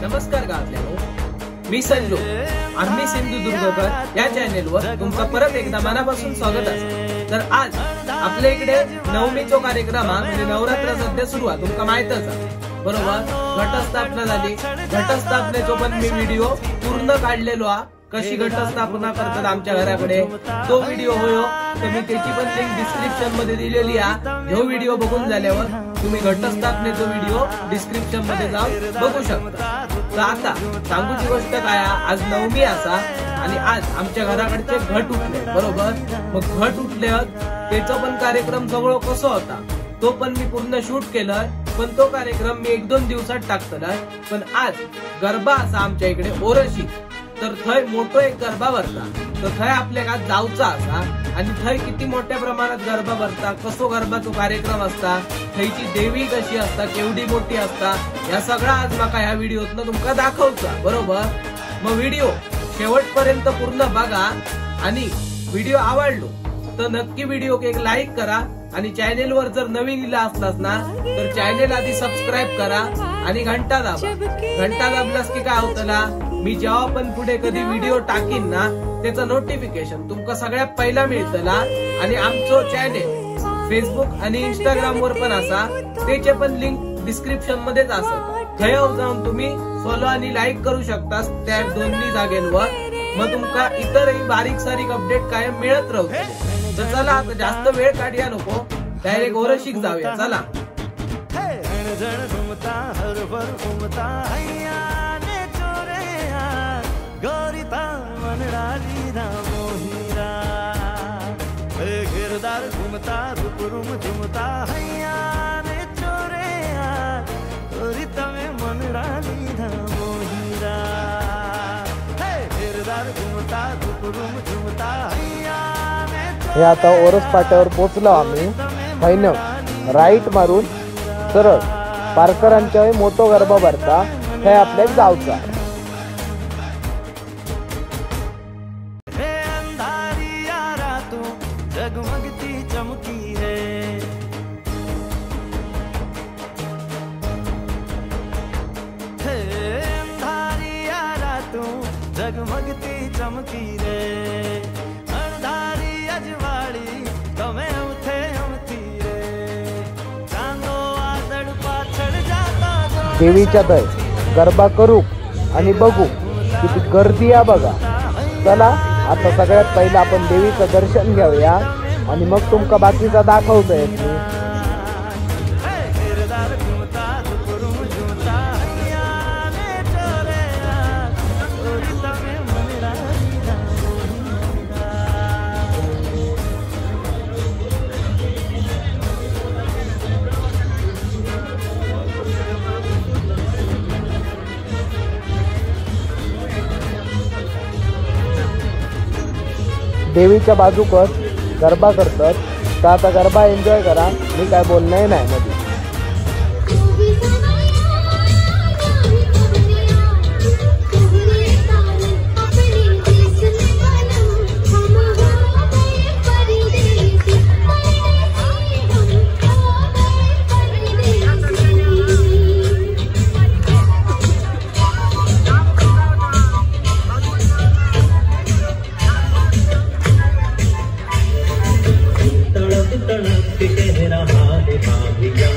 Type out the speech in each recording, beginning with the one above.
नमस्कार गावातल्यानो, मी संजू, आम्ही सिंधुदुर्गकर या चॅनेलवर तुमचं परत एकदा मनापासून स्वागत आहे। तर आज आपल्या इकडे नवमीचो कार्यक्रम म्हणजे नवरात्र सध्या सुरू आहे, तुमका माहितच आहे बरोबर। घटस्थापना झाली, घटस्थापनेचो पण मी व्हिडिओ पूर्ण काढलेलो हा, कशी घटस्थापना करतात आमच्या घराकडे तो व्हिडिओ होयो, तर मी त्याची पण लिंक डिस्क्रिप्शन मध्ये दिलेली आहे। ह्यो व्हिडिओ बघून झाल्यावर तुम्ही घटस्थापनेचो व्हिडिओ डिस्क्रिप्शन मध्ये जाऊन बघू शकता। तर आता सांगूची गोष्ट काय, आज नवमी असा आणि आज आमच्या घराकडचे घट उठले बरोबर। मग घट उठल्यावर त्याचा पण कार्यक्रम सगळं कसं होता तो पण मी पूर्ण शूट केलं, पण तो कार्यक्रम मी एक दोन दिवसात टाकतला। पण आज गरबा असा आमच्या इकडे ओरशी, तर थंय मोठो एक गरबा भरता, तर थंय आपल्याला जावचा असा आणि थंय किती मोठ्या प्रमाणात गरबा भरता, कसो गरबाचो कार्यक्रम असता, थंयची देवी कशी असता, केवढी मोठी असता, या सगळा आज माका ह्या व्हिडिओतनं तुमका दाखवचा बरोबर। मग व्हिडिओ शेवटपर्यंत पूर्ण बघा आणि व्हिडिओ आवडलो तर नक्की व्हिडिओ एक लाईक करा आणि चॅनेलवर जर नवीन इला असलास ना तर चॅनेल आधी सबस्क्राईब करा आणि घंटा दाबा। घंटा दाबलास की काय होतं, मी जेव्हा पण पुढे कधी व्हिडिओ टाकीन ना त्याचं नोटिफिकेशन तुमका सगळ्यात पहिला मिळतला। आणि आमचो चॅनेल फेसबुक आणि इंस्टाग्राम वर पण असा, त्याचे पण लिंक डिस्क्रिप्शन मध्येच असत, थंय जाऊन तुम्ही फॉलो आणि लाईक करू शकता त्या दोन्ही जागेंवर। मग तुमका इतरही बारीक सारीक अपडेट कायम मिळत राहते। तर चला आता जास्त वेळ काढूया नको, डायरेक्ट ओरशीक जाऊया चला। हे आता ओरस पाट्यावर पोचलो आम्ही। फायनल राईट मारून सरळ पारकरांच्या मोठो गरबा भरता हे आपल्या जावचा। जगमगती चमकी रे अणधारी अजवाड़ी तमे उठे अमथी रे चांदो आदड़ पाछड़ जाता। देवीच्या दय गरबा करू आणि बघू किती गर्दी आहे बघा। चला आता सगळ्यात पहिला आपण देवीचं दर्शन घेऊया आणि मग तुमका बाकीचा दाखवतोय मी। देवीच्या बाजूकच गरबा करतात, तर आता गरबा एन्जॉय करा, मी काय बोलणार नाही मध्ये। तड़प के रहा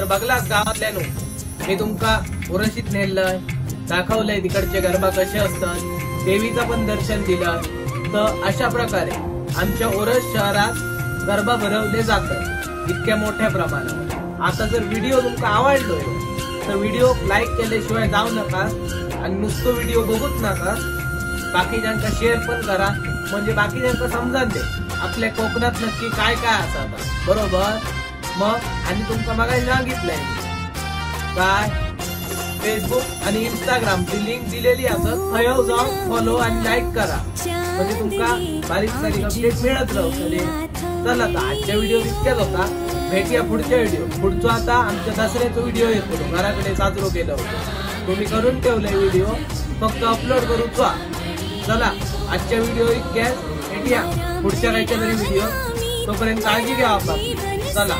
बघलाच गावातल्यानो, मी तुमका ओरशीत नेलंय, दाखवलंय तिकडचे गरबा कसे असतात, देवीचं पण दर्शन दिलं. तर अशा प्रकारे आमच्या ओरस शहरात गरबा भरवले जातात इतक्या मोठ्या प्रमाणावर. आता जर व्हिडिओ तुमका आवडलोय तर व्हिडिओ लाईक केल्याशिवाय जाऊ नका आणि नुसतं व्हिडिओ बघूच नका, बाकीच्यांका शेअर पण करा, म्हणजे बाकीच्यांका समजान दे आपल्या कोकणात नक्की काय काय असतात, बरोबर. मग आणि तुमका मगाशी सांगितलंय काय, फेसबुक आणि इंस्टाग्राम ची लिंक दिलेली असत, थंय जाऊन फॉलो आणि लाईक करा, म्हणजे तुमका बारीक सारीक अपडेट मिळत रावतले. चला आता आजच्या व्हिडिओ इतक्याच होता, भेटूया पुढच्या व्हिडिओ. पुढचा आता आमच्या दसऱ्याचा व्हिडिओ येतो, घराकडे साजरो केलं होतं, तुम्ही करून ठेवलंय व्हिडिओ, फक्त अपलोड करूचा. चला आजच्या व्हिडिओ इतक्याच, भेटूया पुढच्या काहीच्या तरी व्हिडिओ, तोपर्यंत काळजी घ्या आपण. चला.